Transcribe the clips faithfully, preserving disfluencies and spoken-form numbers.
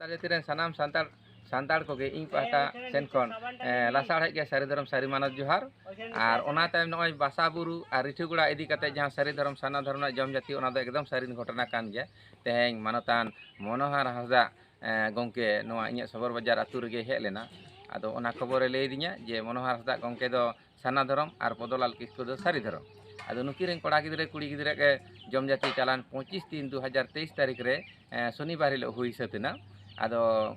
ᱥᱟᱱᱛᱟᱲ ᱡᱟᱹᱛᱤ ᱨᱮᱱ ᱥᱟᱱᱟᱢ ᱥᱟᱱᱛᱟᱲ ᱥᱟᱱᱛᱟᱲ ᱠᱚᱜᱮ ᱤᱧ ᱯᱟᱦᱴᱟ ᱥᱮᱱ ᱠᱷᱚᱱ ᱞᱟᱥᱟᱲᱦᱮᱫ ᱜᱮ ᱥᱟᱹᱨᱤ ᱫᱷᱚᱨᱚᱢ ᱥᱟᱹᱨᱤ ᱢᱟᱱᱚᱛ ᱡᱚᱦᱟᱨ᱾ ᱟᱨ ᱚᱱᱟ ᱛᱟᱭᱚᱢ ᱱᱚᱜᱼᱚᱭ ᱵᱟᱥᱟ ᱵᱩᱨᱩ ᱟᱨ ᱨᱤᱴᱷᱟᱹ ᱜᱚᱲᱟ ᱤᱫᱤ ᱠᱟᱛᱮ ᱡᱟᱦᱟᱸ ᱥᱟᱹᱨᱤ ᱫᱷᱚᱨᱚᱢ ᱥᱟᱨᱱᱟ ᱫᱷᱚᱨᱚᱢ ᱨᱮᱱᱟᱜ ᱡᱚᱢ ᱡᱟᱹᱛᱤ, ᱚᱱᱟ ᱫᱚ ᱮᱠᱫᱚᱢ ᱥᱟᱹᱨᱤ ᱜᱷᱚᱴᱚᱱᱟ ᱠᱟᱱ ᱜᱮᱭᱟ᱾ ᱛᱮᱦᱮᱧ ᱢᱟᱱᱚᱛᱟᱱ ᱢᱚᱱᱳᱦᱟᱨ ᱦᱟᱸᱥᱫᱟᱜ ᱜᱚᱢᱠᱮ ᱱᱚᱣᱟ ᱤᱧᱟᱹᱜ ᱥᱚᱵᱚᱨ ᱵᱟᱡᱟᱨ ᱟᱹᱛᱩ ᱨᱮᱜᱮ ᱦᱮᱡ ᱞᱮᱱᱟ᱾ ᱟᱫᱚ ᱚᱱᱟ ᱠᱷᱚᱵᱚᱨᱮ ᱞᱟᱹᱭ ᱟᱹᱫᱤᱧᱟ ᱡᱮ ᱢᱚᱱᱳᱦᱟᱨ ᱦᱟᱸᱥᱫᱟᱜ ᱜᱚᱢᱠᱮ ᱫᱚ ᱥᱟᱨᱱᱟ ᱫᱷᱚᱨᱚᱢ ᱟᱨ ᱯᱚᱫᱚᱞᱟᱞ ᱠᱤᱥᱠᱩ ᱫᱚ ᱥᱟᱹᱨᱤ ᱫᱷᱚᱨᱚᱢ᱾ ᱟᱫᱚ ᱱᱩᱠᱤᱱ ᱨᱮᱱ ᱠᱚᱲᱟ ᱜᱤᱫᱽᱨᱟᱹ ᱠᱩᱲᱤ ᱜᱤᱫᱽᱨᱟᱹ ᱜᱮ ᱡᱚᱢ ᱡᱟᱹᱛᱤ ᱪᱟᱞᱟᱱ ᱯᱚᱸᱪᱤᱥ ᱛᱤᱱ ᱫᱩ ᱦᱟᱡᱟᱨ ᱛᱮᱭᱤᱥ ᱛᱟᱹᱨᱤᱠᱷ ᱨᱮ ᱥᱚᱱᱤᱵᱟᱨ ᱦᱤᱞᱳᱜ ᱦᱩᱭ ᱥᱟᱹᱛ ᱮᱱᱟ᱾ ᱟᱫᱚ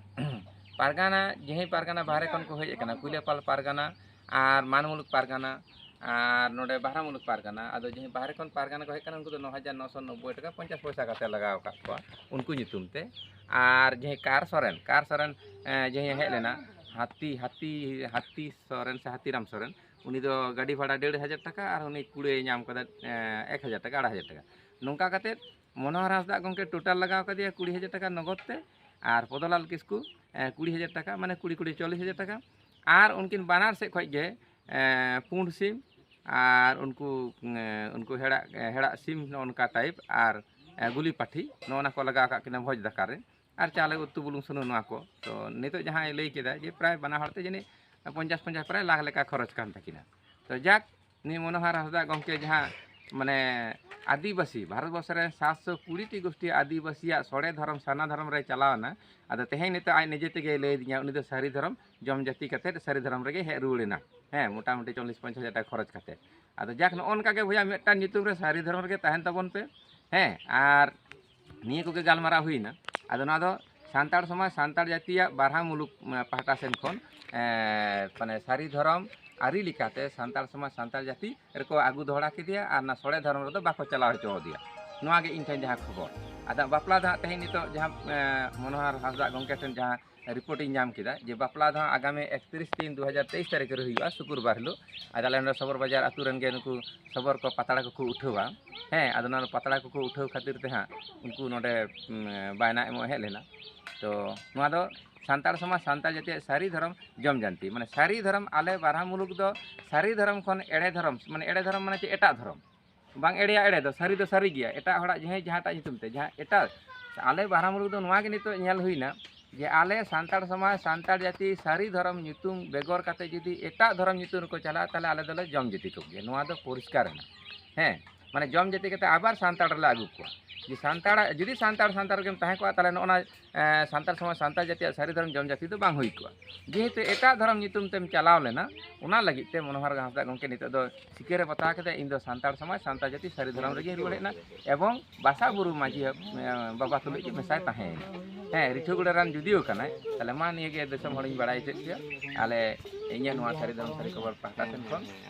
ᱯᱟᱨᱜᱟᱱᱟ, ᱡᱟᱦᱟᱸᱭ ᱯᱟᱨᱜᱟᱱᱟ ᱵᱟᱦᱨᱮ ᱠᱷᱚᱱ ᱠᱚ ᱦᱮᱡ ᱟᱠᱟᱱᱟ, ᱠᱩᱭᱞᱟᱹᱯᱟᱞ ᱯᱟᱨᱜᱟᱱᱟ ᱟᱨ ᱢᱟᱱ ᱢᱩᱞᱩᱠ ᱯᱟᱨᱜᱟᱱᱟ ᱟᱨ ᱱᱚᱰᱮ ᱵᱟᱦᱨᱟ ᱢᱩᱞᱩᱠ ᱯᱟᱨᱜᱟᱱᱟ᱾ ᱟᱫᱚ ᱡᱟᱦᱟᱸᱭ ᱵᱟᱦᱨᱮ ᱠᱷᱚᱱ ᱯᱟᱨᱜᱟᱱᱟ ᱠᱚ ᱦᱮᱡ ᱟᱠᱟᱱᱟ, ᱩᱱᱠᱩ ᱫᱚ ᱱᱚ ᱦᱟᱡᱟᱨ ᱱᱚᱥᱚ ᱱᱚᱵᱵᱳᱭ ᱴᱟᱠᱟ ᱯᱚᱧᱪᱟᱥ ᱯᱚᱭᱥᱟ ᱠᱟᱛᱮ ᱞᱟᱜᱟᱣ ᱟᱠᱟᱫ ᱠᱚᱣᱟ ᱩᱱᱠᱩ ᱧᱩᱛᱩᱢ ᱛᱮ᱾ ᱟᱨ ᱡᱟᱦᱟᱸᱭ ᱠᱟᱨ ᱥᱚᱨᱮᱱ, ᱠᱟᱨ ᱥᱚᱨᱮᱱ ᱡᱟᱦᱟᱸᱭ ᱦᱮᱡ ᱞᱮᱱᱟ, ᱦᱟᱹᱛᱤ ᱦᱟᱹᱛᱤ ᱦᱟᱹᱛᱤ ᱥᱚᱨᱮᱱ ᱥᱮ ᱦᱟᱹᱛᱤᱨᱟᱢ ᱥᱚᱨᱮᱱ, ᱩᱱᱤ ᱫᱚ ᱜᱟᱹᱰᱤ ᱵᱷᱟᱲᱟ ᱰᱮᱲ ᱦᱟᱡᱟᱨ ᱴᱟᱠᱟ ᱟᱨ ᱩᱱᱤ ᱠᱩᱲᱟᱹᱭ ᱧᱟᱢ ᱠᱟᱫᱟ ᱮᱠ ᱦᱟᱡᱟᱨ ᱴᱟᱠᱟ, ᱟᱲᱟᱭ ᱦᱟᱡᱟᱨ ᱴᱟᱠᱟ᱾ ᱱᱚᱝᱠᱟ ᱠᱟᱛᱮ ᱢᱚᱱᱳᱦᱚᱨ ᱦᱟᱸᱥᱫᱟᱜ ᱜᱚᱢᱠᱮ ᱴᱳᱴᱟᱞ ᱞᱟᱜᱟᱣ ᱠᱟᱫᱮᱭᱟ ᱠᱩᱲᱤ ᱦᱟᱡᱟᱨ ᱴᱟᱠᱟ ᱱᱚᱜᱚᱫ ᱛᱮ, ᱟᱨ ᱯᱚᱫᱚᱞᱟᱞ ᱠᱤᱥᱠᱩ ᱠᱩᱲᱤ ᱦᱟᱡᱟᱨ ᱴᱟᱠᱟ, ᱢᱟᱱᱮ ᱠᱩᱲᱤ ᱠᱩᱲᱤ ᱪᱚᱞᱞᱤᱥ ᱦᱟᱡᱟᱨ ᱴᱟᱠᱟ᱾ ᱟᱨ ᱩᱱᱠᱤᱱ ᱵᱟᱱᱟᱨ ᱥᱮᱫ ᱠᱷᱚᱱ ᱜᱮ ᱯᱩᱸᱰ ᱥᱤᱢ ᱟᱨ ᱩᱱᱠᱩ ᱩᱱᱠᱩ ᱦᱮᱲᱟᱜ ᱦᱮᱲᱟᱜ ᱥᱤᱢ ᱱᱚᱜᱼᱚ ᱱᱚᱝᱠᱟ ᱴᱟᱭᱤᱯ ᱟᱨ ᱜᱩᱞᱤ ᱯᱟᱹᱴᱷᱤ ᱱᱚᱜᱼᱚ ᱱᱟ ᱠᱚ ᱞᱟᱜᱟᱣ ᱟᱠᱟᱫ ᱠᱤᱱᱟ ᱵᱷᱚᱡᱽ ᱫᱟᱠᱟ ᱨᱮ᱾ ᱟᱨ ᱪᱟᱣᱞᱮ, ᱩᱛᱩ, ᱵᱩᱞᱩᱝ, ᱥᱩᱱᱩᱢ, ᱱᱚᱣᱟ ᱠᱚ᱾ ᱛᱚ ᱱᱤᱛᱚᱜ ᱡᱟᱦᱟᱸᱭ ᱞᱟᱹᱭ ᱠᱮᱫᱟ ᱡᱮ ᱯᱨᱟᱭ ᱵᱟᱱᱟ ᱦᱚᱲ ᱛᱮ ᱡᱟᱹᱱᱤᱡ ᱯᱚᱧᱪᱟᱥ ᱯᱚᱧᱪᱟᱥ ᱯᱨᱟᱭ ᱞᱟᱠᱷ ᱞᱮᱠᱟ ᱠᱷᱚᱨᱚᱪ ᱠᱟᱱ ᱛᱟᱹᱠᱤᱱᱟ᱾ ᱛᱚ ᱡᱟᱠ, ᱱᱩᱭ ᱢᱚᱱᱳᱦᱟᱨ ᱦᱟᱸᱥᱫᱟ ᱜᱚᱢᱠᱮ ᱡᱟᱦᱟᱸ ᱢᱟᱱᱮ ᱟᱹᱫᱤᱵᱟᱹᱥᱤ, ᱵᱷᱟᱨᱚᱛ ᱵᱚᱨᱥᱚ ᱨᱮ ᱥᱟᱛᱥᱚ ᱠᱩᱲᱤ ᱴᱤ ᱜᱳᱥᱴᱤ ᱟᱹᱫᱤᱵᱟᱹᱥᱤᱭᱟᱜ ᱥᱚᱲᱮ ᱫᱷᱚᱨᱚᱢ ᱥᱟᱨᱱᱟ ᱫᱷᱚᱨᱚᱢ ᱨᱮ ᱪᱟᱞᱟᱣ ᱮᱱᱟ᱾ ᱟᱫᱚ ᱛᱮᱦᱮᱧ ᱱᱤᱛᱚᱜ ᱟᱡ ᱱᱤᱡᱮ ᱛᱮᱜᱮᱭ ᱞᱟᱹᱭ ᱟᱹᱫᱤᱧᱟ, ᱩᱱᱤ ᱫᱚ ᱥᱟᱹᱨᱤ ᱫᱷᱚᱨᱚᱢ ᱡᱚᱢ ᱡᱟᱹᱛᱤ ᱠᱟᱛᱮᱫ ᱥᱟᱹᱨᱤ ᱫᱷᱚᱨᱚᱢ ᱨᱮᱜᱮ ᱦᱮᱡ ᱨᱩᱣᱟᱹᱲ ᱮᱱᱟ᱾ ᱦᱮᱸ, ᱢᱚᱴᱟᱢᱩᱴᱤ ᱪᱚᱞᱞᱤᱥ ᱯᱚᱧᱪᱟᱥ ᱦᱟᱡᱟᱨ ᱴᱟᱠᱟ ᱠᱷᱚᱨᱚᱪ ᱠᱟᱛᱮᱫ᱾ ᱟᱫᱚ ᱡᱟᱠ, ᱱᱚᱜᱼᱚ ᱱᱚᱝᱠᱟ ᱜᱮ ᱵᱚᱭᱦᱟ, ᱢᱤᱫᱴᱟᱝ ᱧᱩᱛᱩᱢ ᱨᱮ ᱥᱟᱹᱨᱤ ᱫᱷᱚᱨᱚᱢ ᱨᱮᱜᱮ ᱛᱟᱦᱮᱱ ᱛᱟᱵᱚᱱ ᱯᱮ᱾ ᱦᱮᱸ, ᱟᱨ ᱱᱤᱭᱟᱹ ᱠᱚᱜᱮ ᱜᱟᱞᱢᱟᱨᱟᱣ ᱦᱩᱭᱱᱟ᱾ ᱟᱫᱚ ᱱᱚᱣᱟ ᱫᱚ ᱥᱟᱱᱛᱟᱲ ᱥᱚᱢᱟᱡᱽ, ᱥᱟᱱᱛᱟᱲ ᱡᱟᱹᱛᱤᱭᱟᱜ ᱵᱟᱨᱦᱟ ᱢᱩᱞᱩᱠ, ᱮᱸ, ᱯᱟᱦᱴᱟ ᱥᱮᱱ ᱠᱷᱚᱱ, ᱮᱸ, ᱢᱟᱱᱮ ᱥᱟᱹᱨᱤ ᱫᱷᱚᱨᱚᱢ ᱟᱹᱨᱤ ᱞᱮᱠᱟᱛᱮ ᱥᱟᱱᱛᱟᱲ ᱥᱚᱢᱟᱡᱽ, ᱥᱟᱱᱛᱟᱲ ᱡᱟᱹᱛᱤ ᱨᱮᱠᱚ ᱟᱹᱜᱩ ᱫᱚᱦᱲᱟ ᱠᱮᱫᱮᱭᱟ ᱟᱨ ᱚᱱᱟ ᱥᱚᱲᱮ ᱫᱷᱚᱨᱚᱢ ᱨᱮᱫᱚ ᱵᱟᱠᱚ ᱪᱟᱞᱟᱣ ᱦᱚᱪᱚ ᱟᱫᱮᱭᱟ᱾ ᱱᱚᱣᱟ ᱜᱮ ᱤᱧ ᱴᱷᱮᱱ ᱡᱟᱦᱟᱸ ᱠᱷᱚᱵᱚᱨ᱾ ᱟᱫᱚ ᱵᱟᱯᱞᱟ ᱫᱚ ᱦᱟᱸᱜ ᱛᱮᱦᱮᱧ ᱱᱤᱛᱚᱜ ᱡᱟᱦᱟᱸ, ᱮᱸ, ᱢᱚᱱᱳᱦᱟᱨ ᱦᱟᱸᱥᱫᱟ ᱜᱚᱢᱠᱮ ᱴᱷᱮᱱ ᱡᱟᱦᱟᱸ ᱨᱤᱯᱳᱨᱴ ᱤᱧ ᱧᱟᱢ ᱠᱮᱫᱟ ᱡᱮ ᱵᱟᱯᱞᱟ ᱫᱚ ᱦᱟᱸᱜ ᱟᱜᱟᱢᱤ ᱮᱠᱛᱨᱤᱥ ᱛᱤᱱ ᱫᱩ ᱦᱟᱡᱟᱨ ᱛᱮᱭᱤᱥ ᱛᱟᱹᱨᱤᱠᱷ ᱨᱮ ᱦᱩᱭᱩᱜᱼᱟ, ᱥᱩᱠᱩᱨᱵᱟᱨ ᱦᱤᱞᱳᱜ᱾ ᱟᱫᱚ ᱟᱞᱮ ᱱᱚᱰᱮ ᱥᱚᱵᱚᱨ ᱵᱟᱡᱟᱨ ᱟᱹᱛᱩ ᱨᱮᱱ ᱜᱮ ᱱᱩᱠᱩ ᱥᱚᱵᱚᱨ ᱠᱚ ᱯᱟᱛᱲᱟ ᱠᱚᱠᱚ ᱩᱴᱷᱟᱹᱣᱟ᱾ ᱦᱮᱸ, ᱟᱫᱚ ᱱᱚᱣᱟ ᱯᱟᱛᱲᱟ ᱠᱚᱠᱚ ᱩᱴᱷᱟᱹᱣ ᱠᱷᱟᱹᱛᱤᱨ ᱛᱮ ᱦᱟᱸᱜ ᱩᱱᱠᱩ ᱱᱚᱰᱮ, ᱩᱢ, ᱵᱟᱭᱱᱟ ᱮᱢᱚᱜ ᱦᱮᱡ ᱞᱮᱱᱟ᱾ ᱛᱚ ᱱᱚᱣᱟ ᱫᱚ ᱥᱟᱱᱛᱟᱲ ᱥᱚᱢᱟᱡᱽ, ᱥᱟᱱᱛᱟᱲ ᱡᱟᱹᱛᱤᱭᱟᱜ ᱥᱟᱹᱨᱤ ᱫᱷᱚᱨᱚᱢ ᱡᱚᱢ ᱡᱟᱱᱛᱤ, ᱢᱟᱱᱮ ᱥᱟᱹᱨᱤ ᱫᱷᱚᱨᱚᱢ ᱟᱞᱮ ᱵᱟᱨᱦᱟ ᱢᱩᱞᱩᱠ ᱫᱚ ᱥᱟᱹᱨᱤ ᱫᱷᱚᱨᱚᱢ ᱠᱷᱚᱱ ᱮᱲᱮ ᱫᱷᱚᱨᱚᱢ, ᱢᱟᱱᱮ ᱮᱲᱮ ᱫᱷᱚᱨᱚᱢ ᱢᱟᱱᱮ ᱪᱮᱫ? ᱮᱴᱟᱜ ᱫᱷᱚᱨᱚᱢ᱾ ᱵᱟᱝ ᱮᱲᱮᱭᱟ, ᱮᱲᱮ ᱫᱚ ᱥᱟᱹᱨᱤ ᱫᱚ ᱥᱟᱹᱨᱤ ᱜᱮᱭᱟ, ᱮᱴᱟᱜ ᱦᱚᱲᱟᱜ ᱡᱟᱦᱟᱸᱭ ᱡᱟᱦᱟᱸᱴᱟᱜ ᱧᱩᱛᱩᱢ ᱛᱮ, ᱡᱟᱦᱟᱸ ᱮᱴᱟᱜ, ᱟᱞᱮ ᱵᱟᱨᱦᱟ ᱢᱩᱞᱩᱠ ᱫᱚ ᱱᱚᱣᱟ ᱜᱮ ᱱᱤᱛᱚᱜ ᱧᱮᱞ ᱦᱩᱭᱱᱟ ᱡᱮ ᱟᱞᱮ ᱥᱟᱱᱛᱟᱲ ᱥᱚᱢᱟᱡᱽ, ᱥᱟᱱᱛᱟᱲ ᱡᱟᱹᱛᱤ ᱥᱟᱹᱨᱤ ᱫᱷᱚᱨᱚᱢ ᱧᱩᱛᱩᱢ ᱵᱮᱜᱚᱨ ᱠᱟᱛᱮ ᱡᱩᱫᱤ ᱮᱴᱟᱜ ᱫᱷᱚᱨᱚᱢ ᱧᱩᱛᱩᱢ ᱨᱮᱠᱚ ᱪᱟᱞᱟᱜᱼᱟ, ᱛᱟᱦᱚᱞᱮ ᱟᱞᱮ ᱫᱚᱞᱮ ᱡᱚᱢ ᱡᱟᱹᱛᱤ ᱠᱚᱜᱮᱭᱟ᱾ ᱱᱚᱣᱟ ᱫᱚ ᱯᱚᱨᱤᱥᱠᱟᱨ ᱮᱱᱟ᱾ ᱦᱮᱸ, ᱢᱟᱱᱮ ᱡᱚᱢ ᱡᱟᱹᱛᱤ ᱠᱟᱛᱮ ᱟᱵᱟᱨ ᱥᱟᱱᱛᱟᱲ ᱨᱮᱞᱮ ᱟᱹᱜᱩ ᱠᱚᱣᱟ᱾ ᱡᱩᱫᱤ ᱥᱟᱱᱛᱟᱲᱟᱜ, ᱡᱩᱫᱤ ᱥᱟᱱᱛᱟᱲ ᱥᱟᱱᱛᱟᱲ ᱨᱮᱜᱮᱢ ᱛᱟᱦᱮᱸ ᱠᱚᱜᱼᱟ, ᱛᱟᱦᱚᱞᱮ ᱱᱚᱜᱼᱚ ᱱᱟ, ᱮᱸ, ᱥᱟᱱᱛᱟᱲ ᱥᱚᱢᱟᱡᱽ, ᱥᱟᱱᱛᱟᱲ ᱡᱟᱹᱛᱤᱭᱟᱜ ᱥᱟᱹᱨᱤ ᱫᱷᱚᱨᱚᱢ ᱡᱚᱢ ᱡᱟᱹᱛᱤ ᱫᱚ ᱵᱟᱝ ᱦᱩᱭ ᱠᱚᱜᱼᱟ᱾ ᱡᱮᱦᱮᱛᱩ ᱮᱴᱟᱜ ᱫᱷᱚᱨᱚᱢ ᱧᱩᱛᱩᱢ ᱛᱮᱢ ᱪᱟᱞᱟᱣ ᱞᱮᱱᱟ, ᱚᱱᱟ ᱞᱟᱹᱜᱤᱫ ᱛᱮ ᱢᱚᱱᱳᱦᱚᱨ ᱦᱟᱸᱥᱫᱟ ᱜᱚᱢᱠᱮ ᱱᱤᱛᱚᱜ ᱫᱚ ᱥᱤᱠᱟᱹᱨᱮ ᱵᱟᱛᱟᱣ ᱠᱮᱫᱟ, "ᱤᱧ ᱫᱚ ᱥᱟᱱᱛᱟᱲ ᱥᱚᱢᱟᱡᱽ, ᱥᱟᱱᱛᱟᱲ ᱡᱟᱹᱛᱤ ᱥᱟᱹᱨᱤ ᱫᱷᱚᱨᱚᱢ ᱨᱮᱜᱮᱧ ᱨᱩᱣᱟᱹᱲ ᱦᱮᱡ ᱮᱱᱟ", ᱮᱵᱚᱝ ᱵᱟᱥᱟ ᱵᱩᱨᱩ ᱢᱟᱹᱡᱷᱤ, ᱮᱸ, ᱵᱟᱵᱟ ᱛᱩᱞᱩᱡ ᱜᱮ ᱢᱮᱥᱟᱭ ᱛᱟᱦᱮᱸᱭᱮᱱᱟ᱾ ᱦᱮᱸ, ᱨᱤᱴᱷᱟᱹ ᱜᱚᱰᱟ ᱨᱮᱱ ᱡᱩᱫᱤᱭᱳ ᱠᱟᱱᱟᱭ, ᱛᱟᱦᱞᱮ ᱢᱟ ᱱᱤᱭᱟᱹ ᱜᱮ ᱫᱤᱥᱚᱢ ᱦᱚᱲᱤᱧ ᱵᱟᱲᱟᱭ ᱦᱚᱪᱚᱭᱮᱫ ᱯᱮᱭᱟ᱾ ᱟᱞᱮ, ᱤᱧᱟᱹᱜ ᱱᱚᱣᱟ ᱥᱟᱹᱨᱤ ᱫᱷᱚᱨᱚᱢ ᱥᱟᱹᱨᱤ ᱠᱷᱚᱵᱚᱨ ᱯᱟᱦᱴᱟ ᱥᱮᱱ ᱠᱷᱚᱱ᱾